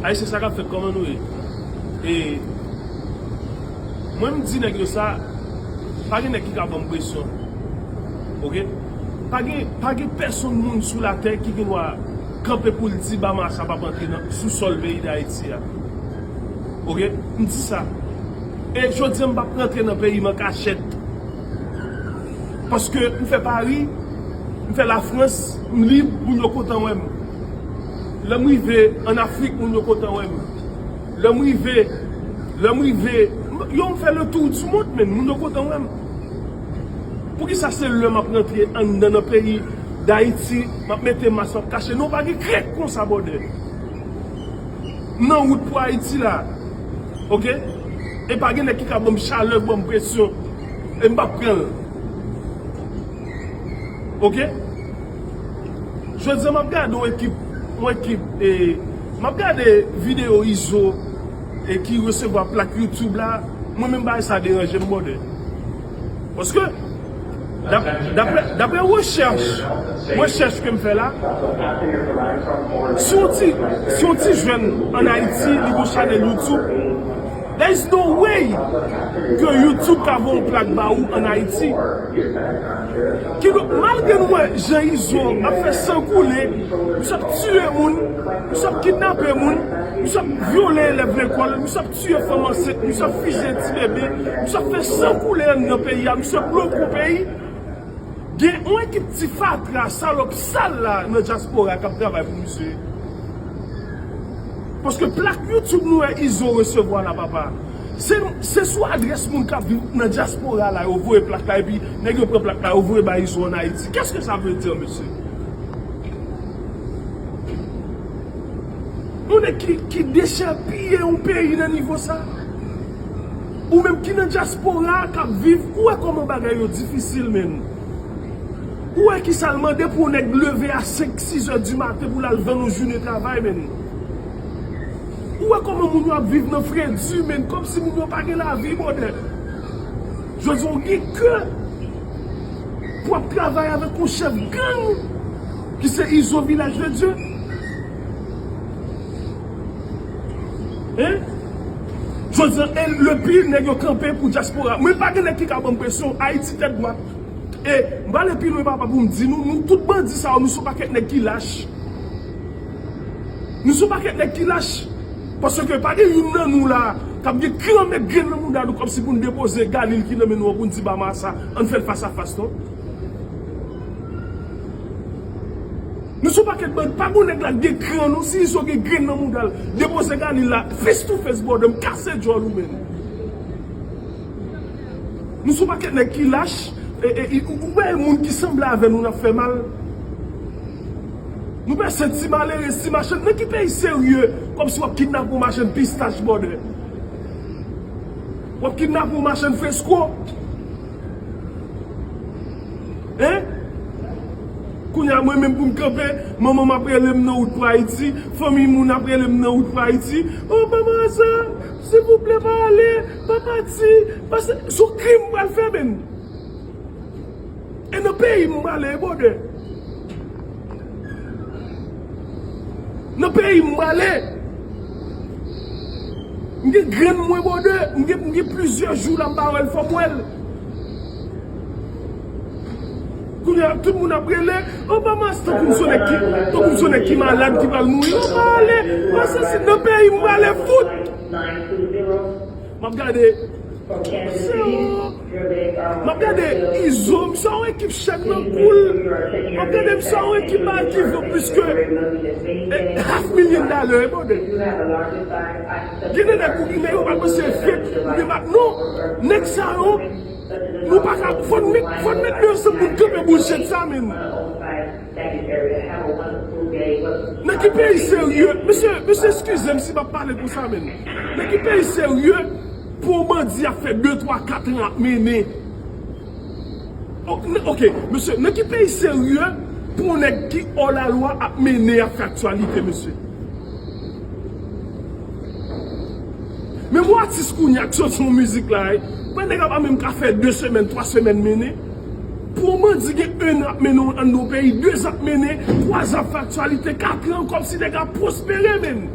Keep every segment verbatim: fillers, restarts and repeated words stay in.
Ayisyen, sa k ap fèt, kòman nou ye? E mwen, m di nèg yo sa, pa gen nèg ki ka ban m presyon. Oke? Pa gen, pa gen pèsonn moun sou latè ki gen dwa kanpe pou l di Bamasa p ap antre nan, sou sòl peyi Dayiti a. Oke? M di sa. E jodi a, m p ap rantre nan peyi m an kachèt. Paske m fè Pari, m fè Lafrans, m lib, moun yo kontan wè m. Lè m rive ann Afrik, moun yo kontan wè m. Lè m rive, lè m rive, yo, m fè le tour du monde, men moun yo kontan wè m. Poukisa se lè m ap rantre anndan nan peyi Dayiti, m ap mete mas, m ap kache? Non, pa gen krèk konsa, brother. M nan wout pou Ayiti la. Oke? E pa gen nèg ki ka ban m chalè, ban m presyon. E m p ap pran l. Oke? Jodi a, m ap gade yon ekip, yon ekip, e, m ap gade videyo Izo, e, ki resevwa plak YouTube la. Mwen menm, bagay sa deranje m, brother. Paske, dap-, daprè, daprè rechèch, rechèch ke m fè la, si yon ti, si yon ti jèn ann Ayiti, li gon chanèl YouTube, there is no way ke YouTube ka voye yon plak ba ou ann Ayiti. Kidonk, malgre nou wè jan Izo ap fè san koule, misye ap tiye moun, misye ap kidnape moun, misye ap vyole elèv lekòl, misye ap tiye fanm ansent, misye ap fizye ti bebe, misye ap fè san koule anndan peyi a, misye ap loko peyi. Gen yon ekip ti fatra, salòp sal la nan dyaspora k ap travay pou misye. Paske plak YouTube nou wè Izo resevwa la, papa. Se, se sou adrès moun k ap viv nan dyaspora la yo voye plak la, epi nèg yo pran plak la, yo voye bay Izo ann Ayiti. Qu'est-ce que ça veut dire, mesye? Yon nèg ki, ki dechèpiye yon peyi nan nivo sa. Ou menm ki nan dyaspora k ap viv, ou wè kòman bagay yo difisil, menn. Ou wè kisa l mande pou yon nèg leve a senk, sis è di maten pou l al vann yon jounen travay, menn. Ou wè kòman moun yo ap viv nan fredi, menn, kòmsi moun yo pa gen lavi, brother. Jodi a, w gen kè pou ap travay avèk yon chèf gang ki se Izo Vilaj de Dye. Hein? Jodi a, e le pire, nèg yo kanpe pou dyaspora. Mwen pa gen nèg ki ka ban m presyon. Ayiti tèt dwat. E m prale pi lwen, papa, pou m di nou, nou tout bandi sa yo, nou se yon pakèt nèg ki lach. Nou se yon pakèt nèg ki lach. Paske pa gen youn nan nou la k ap gen kran met grenn nan mouda nou kòmsi pou n depoze Galil ki nan men nou an pou n di Bamasa, ann fè l fas a fas, non. Nou se yon pakèt bandi, pa gen nèg la k gen kran, non, si Izo gen grenn nan mouda l, depoze Galil la, face to face, brother, m kase djòl ou, menn. Nou se yon pakèt nèg ki lach, e, e, e, ou, ou wè moun ki sanble avè nou n ap fè mal. Nou pèse ti malere, ti machann, nan ki peyi serye, kòmsi w ap kidnape yon machann pistach, brother? W ap kidnape yon machann fresko? Hein? Kounye a, mwen menm pou m kanpe, manman m ap rele m nan wout pou Ayiti, fanmi moun ap rele m nan wout pou Ayiti. Oh, Bamasa, silvouplè, pa ale, pa pati, pase, se yon krim m pral fè, menn. E nan peyi m prale, brother. Nan peyi m prale. M gen grenn mwen, brother. M gen, m gen plizyè jou la m pa wè l, fò m wè l. Kounye a, tout moun ap rele, oh, Bamasa, tankou m se yon nèg ki, tankou m se yon nèg ki malad, ki pral mouri. Oh, pa ale, pa santi, nan peyi m prale, fout. M ap gade. Se yon, m ap gade Izo, m se yon ekip chèk nan kou l. M ap gade, m se yon ekip bagay ki vo plis ke, eh, half million dollar, eh, brother. Gen de nèg ou, nèg yo pa panse fake, oubyen mak, non. Nèg sa yo, nou pa ka, fò n met, fò n met men ansanm pou n kanpe bullshit sa, menn. Nan ki peyi serye? Mesye, mesye, eskize m si m ap pale konsa, menn. Nan ki peyi serye pou yon bandi ap fè de, twa, kat an ap mennen? O-, n-, oke, mesye, nan ki peyi serye pou yon nèg ki hors la loi ap mennen, ap fè aktyalite, mesye? Menm yon atis kounye a k soti yon mizik la, wi. Mwen nèg ap menm ka fè de semèn, twa semèn mennen. Pou yon bandi gen en an ap mennen w anndan yon peyi, de zan ap mennen, twa zan ap fè aktyalite, kat an, kòmsi nèg ap pwospere, menn.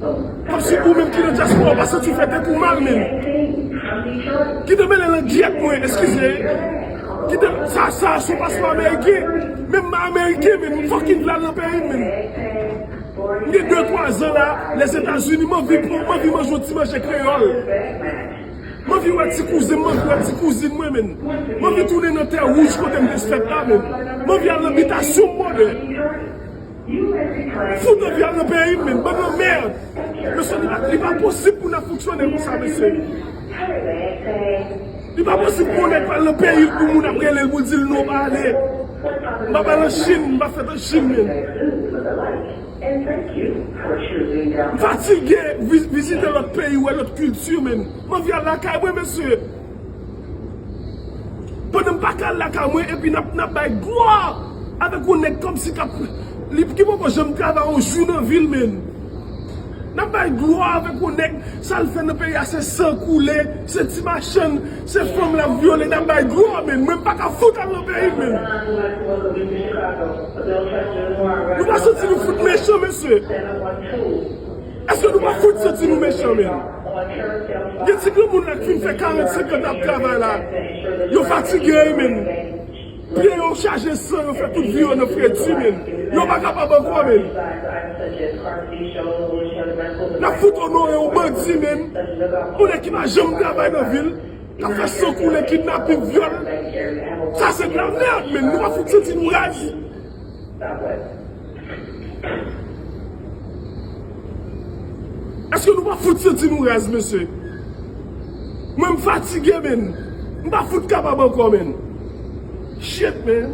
Kòmsi ou menm ki nan dyaspora, ou pa santi w fè tèt ou mal, menm. Kite mele langyèt mwen, eskize. Kite sa, sa, se yon paspò ameriken. Menm m ameriken, menm m fucking vle al nan peyi m, menm. M gen de twa zan la, Lèzetazini, m anvi pran, m anvi manje yon ti manje kreyòl. M anvi wè ti kouzen m, m anvi wè ti kouzin mwen, menm. M anvi tounen nan tè wouj kote m te fèt la, menm. M anvi al nan bitasyon m, mòdè. Fout anvi al nan peyi m, menm. Bann lanmèd. Mesye, li pa, li pa posib pou n ap fonksyone konsa, mesye. Li pa posib pou yon nèg pral nan peyi l pou moun ap rele l pou l di l non, pa ale. M pa pral an Chin, m pa fèt an Chin, menm. M fatige vi-, vizite lòt peyi, wè lòt kilti, menm. M anvi al lakay mwen, mesye. Pandan m pa ka al lakay mwen, epi n ap, n ap bay glwa avèk yon nèg kòmsi k ap, li ki poko janm travay yon jou nan vi l, menm. N ap bay glwa avèk yon nèg, sa l fè nan peyi a, se san koule, se ti machann, se fanm l ap vyole, n ap bay glwa, menm. Mwen m pa ka fout al nan peyi m, menm. Nou pa santi nou fout mechan, mesye? Èske nou pa fout santi nou mechan, menm? Gen ti granmoun la k fin fè karant, senkant ap travay la. Yo fatige, menm. Pye yo chaje san, yo fè tout vi yo nan fredi, menm. Yo pa kapab ankò, menm. N ap fout onore yon bandi, menm. Yon nèg ki pa janm travay nan vi l, k ap fè san koule, kidnapin, vyòl. Sa se de la mèd, menm. Nou pa fout santi nou raz? Èske nou pa fout santi nou raz, mesye? Mwen, m fatige, menm. M pa fout kapab ankò, menm. Shit, menm.